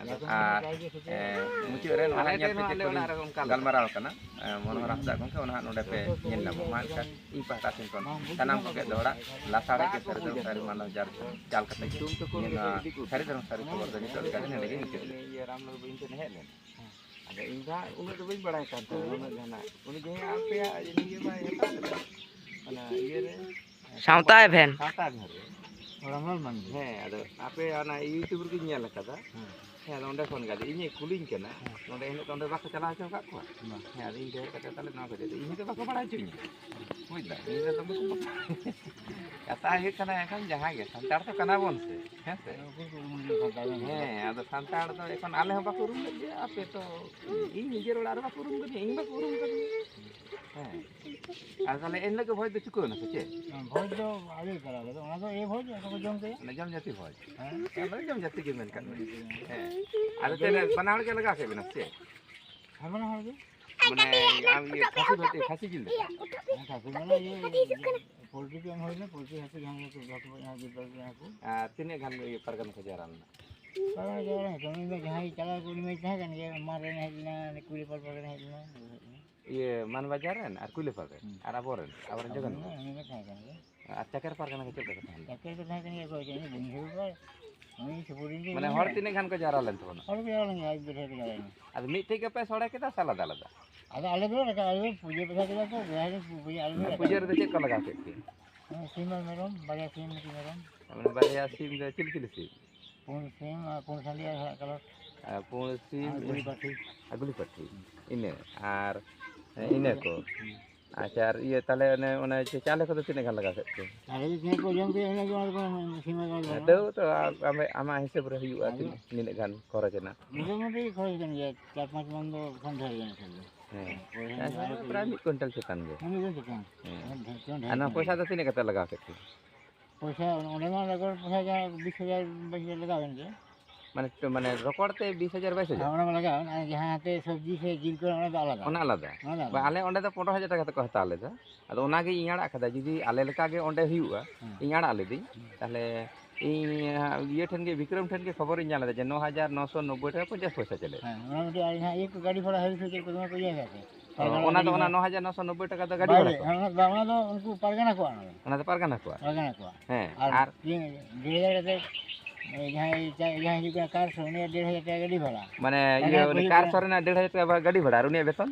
ᱟᱨ, ᱮᱸ, ᱢᱩᱪᱟᱹᱫ ᱨᱮ ᱱᱚᱣᱟ ᱟᱞᱮ ᱦᱟᱸᱜ ᱧᱮᱞ ᱴᱷᱮᱱ ᱯᱮ ᱦᱚᱸ ᱪᱮᱫ ᱟᱞᱮ ᱠᱚ ᱚᱲᱟᱜ ᱨᱮ ᱚᱱᱠᱟ ᱞᱮ ᱜᱟᱞᱢᱟᱨᱟᱣ ᱠᱟᱱᱟ, ᱮᱸ, ᱢᱚᱱᱳᱦᱚᱨ ᱦᱟᱸᱥᱫᱟ ᱜᱚᱢᱠᱮ, ᱚᱱᱟ ᱦᱟᱸᱜ ᱱᱚᱰᱮ ᱯᱮ ᱧᱮᱞ ᱧᱟᱢᱟ᱾ ᱢᱟ ᱮᱱᱠᱷᱟᱱ ᱤᱧ ᱯᱟᱦᱴᱟ ᱥᱮᱱ ᱠᱷᱚᱱ ᱥᱟᱱᱟᱢ ᱠᱚᱜᱮ ᱫᱚᱦᱲᱟ ᱞᱟᱥᱟᱲᱦᱮᱫ ᱜᱮ ᱥᱟᱹᱨᱤ ᱫᱷᱚᱨᱚᱢ ᱥᱟᱹᱨᱤ ᱢᱟᱱᱟᱣ ᱡᱟᱨ ᱪᱟᱞ ᱠᱟᱛᱮ ᱱᱤᱭᱟᱹ ᱱᱚᱣᱟ ᱥᱟᱹᱨᱤ ᱫᱷᱚᱨᱚᱢ ᱥᱟᱹᱨᱤ ᱠᱷᱚᱵᱚᱨ ᱫᱚ ᱱᱤᱛᱚᱜ ᱞᱮᱠᱟ ᱫᱚ ᱱᱚᱰᱮ ᱜᱮ ᱢᱩᱪᱟᱹᱫ ᱮᱱᱟ᱾ ᱤᱭᱟᱹ ᱨᱟᱢᱞᱟᱞ ᱵᱟᱹᱧ ᱴᱷᱮᱱ ᱦᱮᱡ ᱞᱮᱱᱟ᱾ ᱟᱫᱚ ᱤᱧ ᱫᱚ ᱦᱟᱸᱜ ᱩᱱᱟᱹᱜ ᱫᱚ ᱵᱟᱹᱧ ᱵᱟᱲᱟᱭ ᱠᱟᱱ ᱛᱟᱦᱮᱸᱫ, ᱩᱱᱟᱹᱜ ᱡᱟᱦᱟᱱᱟᱜ᱾ ᱩᱱᱤ ᱡᱮ ᱟᱯᱮᱭᱟᱜ ᱤᱭᱟᱹ ᱵᱟᱭ ᱦᱟᱛᱟᱣ ᱞᱮᱫᱟ, ᱚᱱᱟ ᱤᱭᱟᱹ ᱨᱮ, ᱥᱟᱶᱛᱟ ᱮᱵᱷᱮᱱ᱾ ᱥᱟᱶᱛᱟ ᱮᱵᱷᱮᱱ ᱨᱮ᱾ ᱦᱚᱲᱢᱚ ᱢᱟᱹᱱᱢᱤ᱾ ᱦᱮᱸ, ᱟᱫᱚ ᱟᱯᱮ ᱚᱱᱟ YouTube ᱨᱮᱜᱤᱧ ᱧᱮᱞ ᱟᱠᱟᱫᱟ᱾ ᱦᱮᱸ᱾ ᱦᱮᱸ, ᱟᱫᱚ ᱚᱸᱰᱮ ᱠᱷᱚᱱ ᱜᱮ᱾ ᱟᱫᱚ ᱤᱧᱮ ᱠᱩᱞᱤᱧ ᱠᱟᱱᱟ, ᱦᱮᱸ᱾ ᱱᱚᱸᱰᱮ ᱮᱱᱦᱤᱞᱳᱜ ᱫᱚ ᱚᱸᱰᱮ ᱵᱟᱠᱚ ᱪᱟᱞᱟᱣ ᱦᱚᱪᱚ ᱟᱠᱟᱫ ᱠᱚᱣᱟ? ᱵᱟᱝ᱾ ᱦᱮᱸ, ᱟᱫᱚ ᱤᱧ ᱰᱷᱮᱨ ᱠᱟᱛᱮ ᱛᱟᱦᱞᱮ ᱱᱚᱣᱟ ᱠᱚ ᱡᱟᱹᱛᱤ, ᱤᱧ ᱫᱚ ᱵᱟᱠᱚ ᱵᱟᱲᱟᱭ ᱦᱚᱪᱚᱧᱟ᱾ ᱵᱩᱡᱽ ᱫᱟᱢ? ᱤᱧ ᱫᱚ ᱫᱚᱢᱮ ᱠᱚ ᱵᱟᱠᱚ ᱠᱟᱛᱷᱟ ᱦᱩᱭᱩᱜ ᱠᱟᱱᱟ, ᱮᱱᱠᱷᱟᱱ ᱡᱟᱦᱟᱸ ᱜᱮ, ᱥᱟᱱᱛᱟᱲ ᱛᱚ ᱠᱟᱱᱟ ᱵᱚᱱ ᱥᱮ, ᱦᱮᱸ ᱥᱮ? ᱩᱱᱠᱩ ᱠᱚ ᱩᱱᱠᱩ ᱥᱟᱱᱛᱟᱲ ᱠᱟᱱᱟ᱾ ᱦᱮᱸ, ᱟᱫᱚ ᱥᱟᱱᱛᱟᱲ ᱫᱚ ᱮᱠᱷᱚᱱ ᱟᱞᱮ ᱦᱚᱸ ᱵᱟᱠᱚ ᱩᱨᱩᱢ ᱞᱮᱫ ᱞᱮᱭᱟ, ᱟᱯᱮ ᱛᱚ ᱤᱧ ᱱᱤᱡᱮᱨ ᱚᱲᱟᱜ ᱨᱮ ᱵᱟᱠᱚ ᱩᱨᱩᱢ ᱠᱟᱫᱤᱧᱟ, ᱤᱧ ᱵᱟᱠᱚ ᱩᱨᱩᱢ ᱠᱟᱫᱤᱧᱟ᱾ ᱦᱮᱸ᱾ ᱟᱨ ᱛᱟᱦᱞᱮ ᱮᱱ ᱦᱤᱞᱳᱜ ᱜᱮ ᱵᱷᱚᱡᱽ ᱫᱚ ᱪᱩᱠᱟᱹᱣ ᱮᱱᱟ ᱥᱮ ᱪᱮᱫ? ᱵᱷᱚᱡᱽ ᱫᱚ ᱟᱹᱣᱨᱤ ᱠᱚᱨᱟᱣ ᱞᱮᱫᱟ, ᱚᱱᱟ ᱫᱚ ᱮ ᱵᱷᱚᱡᱽ, ᱚᱠᱟ ᱠᱚ ᱡᱚᱢ ᱠᱮᱫᱟ᱾ ᱢᱟᱱᱮ ᱡᱚᱢ ᱡᱟᱹᱛᱤ ᱵᱷᱚᱡᱽ᱾ ᱦᱮᱸ᱾ ᱟᱫᱚ ᱡᱚᱢ ᱡᱟᱹᱛᱤ ᱜᱮ ᱢᱮᱱ ᱠᱟᱜ ᱢᱮ᱾ ᱦᱮᱸ᱾ ᱟᱫᱚ ᱪᱮᱫ ᱵᱟᱱᱟ ᱦᱚᱲ ᱜᱮ ᱞᱟᱜᱟᱣ ᱠᱮᱫ ᱵᱮᱱᱟ ᱥᱮ ᱪᱮᱫ? ᱦᱮᱸ, ᱵᱟᱱᱟ ᱦᱚᱲ ᱜᱮ᱾ ᱢᱟᱱᱮ ᱟᱢ ᱤᱭᱟᱹ ᱠᱷᱟᱹᱥᱤ ᱵᱷᱟᱹᱴᱤ, ᱠᱷᱟᱹᱥᱤ ᱡᱤᱞ ᱫᱟᱠᱟ? ᱦᱮᱸ, ᱠᱷᱟᱹᱥᱤ ᱢᱟᱱᱮ ᱤᱭᱟᱹ, ᱯᱳᱞᱴᱨᱤ ᱠᱚ ᱮᱢ ᱦᱩᱭ ᱞᱮᱱᱟ, ᱯᱳᱞᱴᱨᱤ ᱦᱟᱹᱠᱩ ᱡᱟᱦᱟᱸ ᱜᱮ ᱡᱚᱛᱚ ᱡᱟᱦᱟᱸ ᱜᱮ ᱫᱚᱨᱠᱟᱨ ᱦᱟᱹᱠᱩ᱾ ᱟᱨ ᱛᱤᱱᱟᱹᱜ ᱜᱟᱱ ᱤᱭᱟᱹ ᱯᱟᱨᱜᱟᱱᱟ ᱠᱚ ᱡᱟᱣᱨᱟ ᱞᱮᱱᱟ? ᱯᱟᱨᱜᱟᱱᱟ ᱡᱟᱣᱨᱟ ᱞᱮᱱᱟ, ᱩᱱᱤ ᱫᱚ ᱡᱟᱦᱟᱸᱭ ᱪᱟᱞᱟᱣ ᱠᱚ, ᱩᱱᱤ ᱢᱟᱭ ᱛᱟᱦᱮᱸ ᱠᱟᱱ ᱜᱮᱭᱟ, ᱢᱟᱨ ᱨᱮᱱ ᱦᱮᱡ ᱞᱮᱱᱟ, ᱠᱩᱲᱤ ᱯᱟᱨ ᱨᱮᱱ ᱦᱮᱡ ᱞᱮᱱᱟ᱾ ᱤᱭᱟᱹ ᱢᱟᱱ ᱵᱟᱡᱟᱨ ᱨᱮᱱ ᱟᱨ ᱠᱩᱭᱞᱟᱹᱯᱟᱞ ᱨᱮᱱ ᱦᱩᱸ᱾ ᱟᱨ ᱟᱵᱚᱨᱮᱱ? ᱩᱱᱤ ᱦᱚᱸ ᱩᱱᱤ ᱜᱮ ᱛᱟᱦᱮᱸ ᱠᱟᱱ ᱜᱮᱭᱟ᱾ ᱟᱨ ᱪᱟᱠᱮᱨ ᱯᱟᱨᱜᱟᱱᱟ ᱜᱮ ᱪᱮᱫ ᱞᱮᱠᱟ ᱠᱚ ᱛᱟᱦᱮᱸ ᱞᱮᱱᱟ? ᱪᱟᱠᱮᱨ ᱠᱚ ᱛᱟᱦᱮᱸ ᱠᱟᱱ ᱜᱮᱭᱟ, ᱚᱠᱚᱭ ᱪᱚ ᱤᱧ ᱫᱚ ᱵᱟᱹᱧ ᱩᱭᱦᱟᱹᱨ ᱠᱚᱣᱟ᱾ ᱩᱱᱤ ᱥᱩᱯᱩᱨᱤ ᱜᱮ ᱢᱟᱱᱮ ᱤᱧ ᱦᱚᱲ ᱫᱚ᱾ ᱛᱤᱱᱟᱹᱜ ᱜᱟᱱ ᱠᱚ ᱡᱟᱣᱨᱟ ᱞᱮᱱ ᱛᱟᱵᱚᱱᱟ? ᱦᱚᱲ ᱠᱚ ᱡᱟᱣᱨᱟ ᱞᱮᱱ ᱜᱮᱭᱟ, ᱟᱹᱰᱤ ᱰᱷᱮᱨ ᱠᱚ ᱡᱟᱣᱨᱟ ᱞᱮᱱᱟ᱾ ᱟᱫᱚ ᱢᱤᱫ ᱴᱷᱮᱡ ᱜᱮᱯᱮ ᱥᱚᱲᱮ ᱠᱮᱫᱟ ᱥᱮ ᱟᱞᱟᱫᱟ ᱟᱞᱟᱫᱟ? ᱟᱫᱚ ᱟᱞᱮ ᱫᱚ ᱨᱟᱠᱟᱵ, ᱟᱞᱮ ᱫᱚ ᱯᱩᱡᱟᱹ ᱯᱟᱥᱟ ᱠᱮᱫᱟ ᱠᱚ, ᱡᱟᱦᱟᱸᱭ ᱜᱮ ᱯᱩᱡᱟᱹ, ᱟᱞᱮ ᱫᱚ ᱯᱩᱡᱟᱹ ᱨᱟᱠᱟᱵ᱾ ᱨᱮᱫᱚ ᱪᱮᱫ ᱠᱚ ᱞᱟᱜᱟᱣ ᱠᱮᱫ ᱯᱮᱭᱟ? ᱥᱤᱢ ᱟᱨ ᱢᱮᱨᱚᱢ, ᱵᱟᱨᱭᱟ ᱥᱤᱢ, ᱢᱤᱫᱴᱤᱡ ᱢᱮᱨᱚᱢ᱾ ᱢᱟᱱᱮ ᱵᱟᱨᱭᱟ ᱥᱤᱢ ᱫᱚ ᱪᱤᱞᱤ ᱪᱤᱞᱤ ᱥᱤᱢ? ᱯᱩᱸᱰ ᱥᱤᱢ ᱟᱨ ᱯᱩᱸᱰ ᱥᱟᱺᱰᱤ ᱟᱨ ᱦᱟᱲᱟᱜ ᱠᱟᱞᱚᱴ᱾ ᱟᱨ ᱯᱩᱸᱰ ᱥᱤᱢ ᱟᱨ ᱜᱩᱞᱤ ᱯᱟᱹᱴᱷᱤ᱾ ᱟᱨ ᱜᱩᱞᱤ ᱯᱟᱹᱴᱷᱤ᱾ ᱤᱱᱟᱹ ᱟᱨ ᱤᱱᱟᱹ ᱠᱚ᱾ ᱦᱩᱸ᱾ ᱟᱪᱪᱷᱟ, ᱟᱨ ᱤᱭᱟᱹ ᱛᱟᱦᱚᱞᱮ ᱚᱱᱮ ᱚᱱᱟ ᱪᱮ ᱪᱟᱣᱞᱮ ᱠᱚᱫᱚ ᱛᱤᱱᱟᱹᱜ ᱜᱟᱱ ᱞᱟᱜᱟᱣ ᱠᱮᱫ ᱯᱮ? ᱪᱟᱣᱞᱮ ᱫᱚ ᱛᱤᱱᱟᱹᱜ ᱠᱚ ᱡᱚᱢ ᱠᱮᱫᱟ, ᱤᱱᱟᱹᱜ ᱜᱮ ᱚᱱᱟ ᱫᱚ ᱥᱤᱢ ᱢᱟ ᱵᱟᱝ ᱞᱟᱜᱟᱜᱼᱟ᱾ ᱛᱟᱹᱣ ᱛᱚ ᱟᱢ-, ᱟᱢᱟᱜ ᱦᱤᱥᱟᱹᱵ ᱨᱮ ᱦᱩᱭᱩᱜᱼᱟ, ᱟᱫᱚ ᱛᱤᱱᱟᱹᱜ, ᱛᱤᱱᱟᱹᱜ ᱜᱟᱱ ᱠᱷᱚᱨᱚᱪ ᱮᱱᱟ? ᱢᱚᱴᱟᱢᱩᱴᱤ ᱠᱷᱚᱨᱚᱪ ᱠᱟᱱ ᱜᱮᱭᱟ, ᱪᱟᱨ ᱯᱟᱸᱪ ᱢᱚᱱ ᱫᱚ ᱠᱷᱚᱱ ᱰᱷᱮᱨ ᱜᱮ ᱠᱷᱚᱨᱚᱪ ᱫᱚ᱾ ᱦᱮᱸ᱾ ᱯᱚᱭᱥᱟ ᱟᱪᱪᱷᱟ, ᱟᱨᱚ ᱯᱨᱟᱭ ᱢᱤᱫ ᱠᱩᱭᱱᱴᱟᱞ ᱪᱮᱛᱟᱱ ᱜᱮ᱾ ᱦᱮᱸ, ᱢᱤᱫ ᱠᱩᱭᱱᱴᱟᱞ ᱪᱮᱛᱟᱱ᱾ ᱦᱮᱸ᱾ ᱰᱷᱮᱨ, ᱰᱷᱮᱨ ᱟᱨ ᱱᱚᱣᱟ ᱠᱷᱚᱨᱚᱪ ᱯᱚᱭᱥᱟ ᱠᱟᱱᱟ᱾ ᱫᱚ ᱛᱤᱱᱟᱹᱜ ᱠᱟᱛᱮ ᱞᱟᱜᱟᱣ ᱠᱮᱫ ᱯᱮ? ᱯᱚᱭᱥᱟ ᱚᱸᱰᱮ ᱢᱟ ᱨᱚᱠᱚᱲ ᱯᱚᱭᱥᱟ ᱡᱟ ᱵᱤᱥ ᱦᱟᱡᱟᱨ ᱵᱟᱭᱤᱥ ᱦᱟᱡᱟᱨ ᱞᱟᱜᱟᱣ ᱮᱱ ᱜᱮ᱾ ᱢᱟᱱᱮ, ᱢᱟᱱᱮ ᱨᱚᱠᱚᱲ ᱛᱮ ᱵᱤᱥ ᱦᱟᱡᱟᱨ ᱵᱟᱭᱤᱥ ᱦᱟᱡᱟᱨ? ᱦᱮᱸ, ᱚᱱᱟ ᱢᱟ ᱞᱟᱜᱟᱣ ᱮᱱ, ᱟᱨ ᱡᱟᱦᱟᱸ ᱛᱮ ᱥᱚᱵᱽᱡᱤ ᱥᱮ ᱡᱤᱞ ᱠᱚ, ᱚᱱᱟ ᱫᱚ ᱟᱞᱟᱫᱟ᱾ ᱚᱱᱟ ᱟᱞᱟᱫᱟ? ᱚᱱᱟ ᱫᱚ ᱵᱟ, ᱟᱞᱟᱫᱟ᱾ ᱟᱞᱮ ᱚᱸᱰᱮ ᱫᱚ ᱯᱚᱱᱨᱚ ᱦᱟᱡᱟᱨ ᱴᱟᱠᱟ ᱛᱮᱠᱚ ᱦᱟᱛᱟᱣ ᱞᱮᱫᱟ᱾ ᱟᱫᱚ ᱚᱱᱟᱜᱮ ᱤᱧ ᱟᱲᱟᱜ ᱠᱟᱫᱟ, ᱡᱩᱫᱤ ᱟᱞᱮ ᱞᱮᱠᱟ ᱜᱮ ᱚᱸᱰᱮ ᱦᱩᱭᱩᱜᱼᱟ, ᱦᱮᱸ᱾ ᱤᱧ ᱟᱲᱟᱜ ᱞᱤᱫᱟᱹᱧ, ᱦᱮᱸ᱾ ᱛᱟᱦᱞᱮ ᱤᱧ ᱦᱟᱸᱜ ᱤᱭᱟᱹ ᱴᱷᱮᱱ ᱜᱮ, ᱵᱤᱠᱨᱚᱢ ᱴᱷᱮᱱ ᱜᱮ ᱠᱷᱚᱵᱚᱨᱤᱧ ᱧᱟᱢ ᱞᱮᱫᱟ ᱡᱮ ᱱᱚ ᱦᱟᱡᱟᱨ ᱱᱚᱥᱚ ᱱᱚᱵᱵᱳᱭ ᱴᱟᱠᱟ ᱯᱚᱧᱪᱟᱥ ᱯᱚᱭᱥᱟ ᱪᱟᱞᱮ᱾ ᱦᱮᱸ, ᱚᱱᱟ ᱢᱤᱫᱴᱮᱡ ᱟᱨ ᱡᱟᱦᱟᱸ ᱤᱭᱟᱹ ᱠᱚ ᱜᱟᱹᱰᱤ ᱵᱷᱟᱲᱟ ᱦᱟᱹᱵᱤ ᱥᱮ ᱪᱮᱫ ᱠᱚ ᱫᱚᱢᱮ ᱠᱚ ᱤᱭᱟᱹ ᱠᱟᱜ ᱠᱚ᱾ ᱚ, ᱯᱟᱨᱜᱟᱱᱟ ᱚᱱᱟ ᱫᱚ ᱜᱟᱹᱰᱤ ᱚᱱᱟ ᱵᱷᱟᱲᱟ᱾ ᱱᱚ ᱦᱟᱡᱟᱨ ᱱᱚᱥᱚ ᱱᱚᱵᱵᱳᱭ ᱴᱟᱠᱟ ᱫᱚ ᱜᱟᱹᱰᱤ ᱵᱟᱭᱨᱮ, ᱵᱷᱟᱲᱟ ᱛᱚ? ᱚᱱᱟ ᱫᱚ ᱵᱟᱝ, ᱚᱱᱟ ᱫᱚ ᱩᱱᱠᱩ ᱯᱟᱨᱜᱟᱱᱟ ᱠᱚᱣᱟᱜ ᱚᱱᱟ ᱫᱚ᱾ ᱚᱱᱟ ᱫᱚ ᱯᱟᱨᱜᱟᱱᱟ ᱠᱚᱣᱟᱜ? ᱯᱟᱨᱜᱟᱱᱟ ᱠᱚᱣᱟᱜ᱾ ᱦᱮᱸ, ᱟᱨ ᱟᱨ ᱛᱤᱱ, ᱰᱮᱲ ᱦᱟᱡᱟᱨ ᱠᱟᱛᱮ, ᱮ, ᱡᱟᱦᱟᱸᱭ ᱪᱟ-, ᱡᱟᱦᱟᱸᱭ ᱦᱤᱡᱩᱜ ᱠᱟᱱᱟ ᱠᱟᱨ ᱥᱚᱨ, ᱩᱱᱤᱭᱟᱜ ᱰᱮᱲ ᱦᱟᱡᱟᱨ ᱴᱟᱠᱟ ᱜᱟᱹᱰᱤ ᱵᱷᱟᱲᱟ᱾ ᱢᱟᱱᱮ, ᱯᱟᱨᱜᱟᱱᱟ ᱤᱭᱟᱹ, ᱠᱚ ᱩᱱᱤ ᱦᱤᱡᱩᱜ ᱠᱟᱨ ᱠᱟᱱᱟ᱾ ᱥᱚᱨ ᱨᱮᱱᱟᱜ ᱰᱮᱲ ᱦᱟᱡᱟᱨ ᱴᱟᱠᱟ ᱵᱷᱟ-, ᱜᱟᱹᱰᱤ ᱵᱷᱟᱲᱟ, ᱟᱨ ᱩᱱᱤᱭᱟᱜ ᱵᱮᱛᱚᱱ?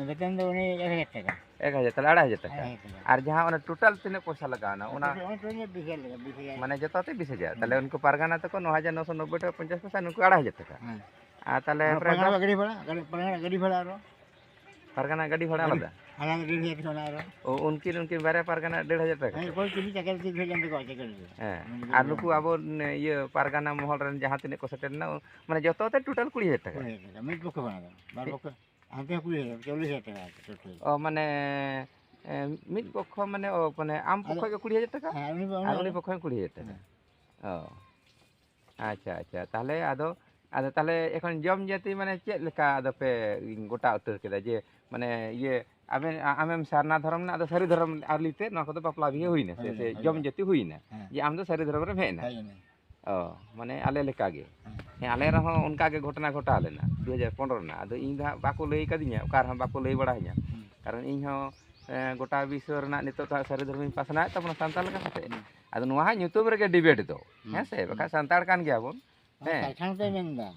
ᱵᱮᱛᱚᱱ ᱫᱚ ᱩᱱᱤ ᱮᱠ ᱦᱟᱡᱟᱨ ᱴᱟᱠᱟ᱾ ᱮᱠ ᱦᱟᱡᱟᱨ, ᱛᱟᱦᱞᱮ ᱟᱲᱟᱭ ᱦᱟᱡᱟᱨ ᱴᱟᱠᱟ᱾ ᱟᱲᱟᱭ ᱦᱟᱡᱟᱨ ᱴᱟᱠᱟ᱾ ᱟᱨ ᱡᱟᱦᱟᱸ ᱚᱱᱟ ᱴᱳᱴᱟᱞ ᱛᱤᱱᱟᱹᱜ ᱯᱚᱭᱥᱟ ᱞᱟᱜᱟᱣᱱᱟ, ᱚᱱᱟ? ᱚᱱᱟ ᱴᱳᱴᱟᱞ ᱵᱤᱥ ᱦᱟᱡᱟᱨ ᱞᱟᱜᱟᱜᱼᱟ, ᱵᱤᱥ ᱦᱟᱡᱟᱨ᱾ ᱢᱟᱱᱮ, ᱡᱚᱛᱚ ᱛᱮ ᱵᱤᱥ ᱦᱟᱡᱟᱨ᱾ ᱛᱟᱦᱞᱮ ᱦᱩᱸ᱾ ᱩᱱᱠᱩ ᱯᱟᱨᱜᱟᱱᱟ ᱛᱟᱠᱚ ᱱᱚ ᱦᱟᱡᱟᱨ ᱱᱚᱥᱚ ᱱᱚᱵᱵᱳᱭ ᱴᱟᱠᱟ ᱯᱚᱧᱪᱟᱥ ᱯᱚᱭᱥᱟ, ᱱᱩᱠᱩ ᱟᱲᱟᱭ ᱦᱟᱡᱟᱨ ᱴᱟᱠᱟ᱾ ᱦᱮᱸ᱾ ᱟᱨ ᱛᱟᱦᱞᱮ ᱟᱨ ᱯᱨᱟᱭ ᱯᱟᱨᱜᱟᱱᱟ ᱫᱚᱥ ᱜᱟᱹᱰᱤ ᱵᱷᱟᱲᱟ, ᱜᱟᱹᱰᱤ, ᱯᱟᱨᱜᱟᱱᱟ ᱜᱟᱹᱰᱤ ᱵᱷᱟᱲᱟ ᱟᱨᱚ? ᱯᱟᱨᱜᱟᱱᱟ ᱜᱟᱹᱰᱤ ᱵᱷᱟᱲᱟ ᱜᱟᱹᱰᱤ ᱟᱞᱟᱫᱟ? ᱟᱞᱟᱫᱟ ᱰᱮᱲ ᱦᱟᱡᱟᱨ ᱴᱟᱠᱟ ᱚᱱᱟ ᱟᱨᱚ᱾ ᱚ, ᱩᱱᱠᱤᱱ, ᱩᱱᱠᱤᱱ ᱵᱟᱨᱭᱟ ᱯᱟᱨᱜᱟᱱᱟ ᱰᱮᱲ ᱦᱟᱡᱟᱨ ᱴᱟᱠᱟ? ᱦᱮᱸ, ᱚᱠᱚᱭ ᱪᱤᱞᱤ ᱪᱟᱠᱨᱤ ᱪᱤᱞᱤ ᱦᱮᱡ ᱞᱮᱱ ᱛᱟᱠᱚᱣᱟ, ᱪᱟᱠᱨᱤ ᱨᱮ᱾ ᱦᱮᱸ᱾ ᱩᱱᱠᱤᱱ ᱟᱨ ᱰᱮᱲ ᱱᱩᱠᱩ ᱦᱟᱡᱟᱨ᱾ ᱟᱵᱚ ᱱᱮ-, ᱤᱭᱟᱹ ᱯᱟᱨᱜᱟᱱᱟ ᱢᱚᱦᱚᱞ ᱨᱮᱱ ᱡᱟᱦᱟᱸ ᱛᱤᱱᱟᱹᱜ ᱠᱚ ᱥᱮᱴᱮᱨ ᱞᱮᱱᱟ, ᱚ, ᱢᱟᱱᱮ ᱡᱚᱛᱚ ᱛᱮ ᱴᱳᱴᱟᱞ ᱠᱩᱲᱤ ᱦᱟᱡᱟᱨ ᱴᱟᱠᱟ? ᱠᱩᱲᱤ ᱦᱟᱡᱟᱨ ᱴᱟᱠᱟ, ᱢᱤᱫ ᱯᱚᱠᱷᱚ ᱠᱷᱚᱱᱟᱜ ᱫᱚ᱾ ᱵᱟᱨ ᱯᱚᱠᱷᱚ, ᱦᱟᱱᱛᱮ ᱦᱚᱸ ᱠᱩᱲᱤ ᱦᱟᱡᱟᱨ, ᱪᱚᱞᱞᱤᱥ ᱦᱟᱡᱟᱨ ᱴᱟᱠᱟ ᱴᱳᱴᱟᱞ᱾ ᱚ, ᱢᱟᱱᱮ, ᱮ, ᱢᱤᱫ ᱯᱚᱠᱷᱚ ᱢᱟᱱᱮ, ᱚ, ᱢᱟᱱᱮ ᱟᱢ ᱟᱫᱚ ᱯᱚᱠᱷᱚ ᱜᱮ ᱠᱩᱲᱤ ᱦᱟᱡᱟᱨ ᱴᱟᱠᱟ? ᱦᱮᱸ, ᱩᱱᱤ ᱫᱚ ᱟᱨ ᱩᱱᱤ ᱩᱱᱤ ᱫᱚ ᱯᱚᱠᱷᱚ ᱦᱚᱸ ᱠᱩᱲᱤ ᱦᱟᱡᱟᱨ ᱴᱟᱠᱟ? ᱦᱮᱸ᱾ ᱚ᱾ ᱟᱪᱪᱷᱟ, ᱟᱪᱪᱷᱟ᱾ ᱛᱟᱦᱞᱮ ᱟᱫᱚ, ᱟᱫᱚ ᱛᱟᱦᱞᱮ ᱮᱠᱷᱚᱱ ᱡᱚᱢ ᱡᱟᱹᱛᱤ ᱢᱟᱱᱮ ᱪᱮᱫ ᱞᱮᱠᱟ ᱟᱫᱚ ᱯᱮ ᱜᱚᱴᱟ ᱩᱛᱟᱹᱨ ᱠᱮᱫᱟ? ᱡᱮ ᱢᱟᱱᱮ ᱤᱭᱟᱹ ᱟᱵᱮᱱ, ᱟ-, ᱟᱢᱮᱢ ᱥᱟᱨᱱᱟ ᱫᱷᱚᱨᱚᱢ ᱨᱮᱱᱟᱜ, ᱟᱫᱚ ᱥᱟᱹᱨᱤ ᱫᱷᱚᱨᱚᱢ ᱟᱹᱨᱤ ᱛᱮ ᱱᱚᱣᱟ ᱠᱚᱫᱚ ᱵᱟᱯᱞᱟ ᱵᱤᱦᱟᱹ ᱦᱩᱭᱱᱟ ᱥᱮ, ᱦᱩᱭᱱᱟ, ᱥᱮ ᱦᱩᱭᱱᱟ᱾ ᱡᱚᱢ ᱡᱟᱹᱛᱤ ᱦᱩᱭᱱᱟ? ᱦᱮᱸ᱾ ᱡᱮ ᱟᱢ ᱫᱚ ᱥᱟᱹᱨᱤ ᱫᱷᱚᱨᱚᱢ ᱨᱮᱢ ᱦᱮᱡ ᱮᱱᱟ? ᱦᱮᱡ ᱮᱱᱟ᱾ ᱚ, ᱢᱟᱱᱮ ᱟᱞᱮ ᱞᱮᱠᱟ ᱜᱮ᱾ ᱦᱮᱸ᱾ ᱦᱮᱸ, ᱟᱞᱮ ᱨᱮᱦᱚᱸ ᱚᱱᱠᱟ ᱜᱮ ᱜᱷᱚᱴᱚᱱᱟ ᱜᱷᱚᱴᱟᱣ ᱞᱮᱱᱟ ᱫᱩ ᱦᱟᱡᱟᱨ ᱯᱚᱱᱨᱚ ᱨᱮᱱᱟᱜ᱾ ᱟᱫᱚ ᱤᱧ ᱫᱚ ᱦᱟᱸᱜ ᱵᱟᱠᱚ ᱞᱟᱹᱭ ᱠᱟᱫᱤᱧᱟ, ᱚᱠᱟ ᱨᱮᱦᱚᱸ ᱵᱟᱠᱚ ᱞᱟᱹᱭ ᱵᱟᱲᱟ ᱟᱹᱧᱟ᱾ ᱦᱩᱸ᱾ ᱠᱟᱨᱚᱱ ᱤᱧ ᱦᱚᱸ, ᱮᱸ, ᱜᱚᱴᱟ ᱵᱤᱥᱥᱚ ᱨᱮᱱᱟᱜ ᱱᱤᱛᱚᱜ ᱫᱚ ᱦᱟᱸᱜ ᱥᱟᱹᱨᱤ ᱫᱷᱚᱨᱚᱢᱤᱧ ᱯᱟᱥᱱᱟᱣᱮᱫ ᱛᱟᱵᱚᱱᱟ ᱥᱟᱱᱛᱟᱲ ᱞᱮᱠᱟ ᱠᱟᱛᱮ᱾ ᱦᱩᱸ᱾ ᱟᱫᱚ ᱱᱚᱣᱟ ᱦᱟᱸᱜ ᱧᱩᱛᱩᱢ ᱨᱮᱜᱮ ᱰᱤᱵᱮᱴ ᱫᱚ, ᱦᱩᱸ᱾ ᱦᱮᱸ ᱥᱮ? ᱵᱟᱠᱷᱟᱡ ᱦᱩᱸ᱾ ᱥᱟᱱᱛᱟᱲ ᱠᱟᱱ ᱜᱮᱭᱟ ᱵᱚᱱ᱾ ᱦᱮᱸ᱾ ᱦᱮᱸ᱾ ᱠᱟᱛᱷᱟ ᱫᱚᱭ ᱢᱮᱱ ᱮᱫᱟ᱾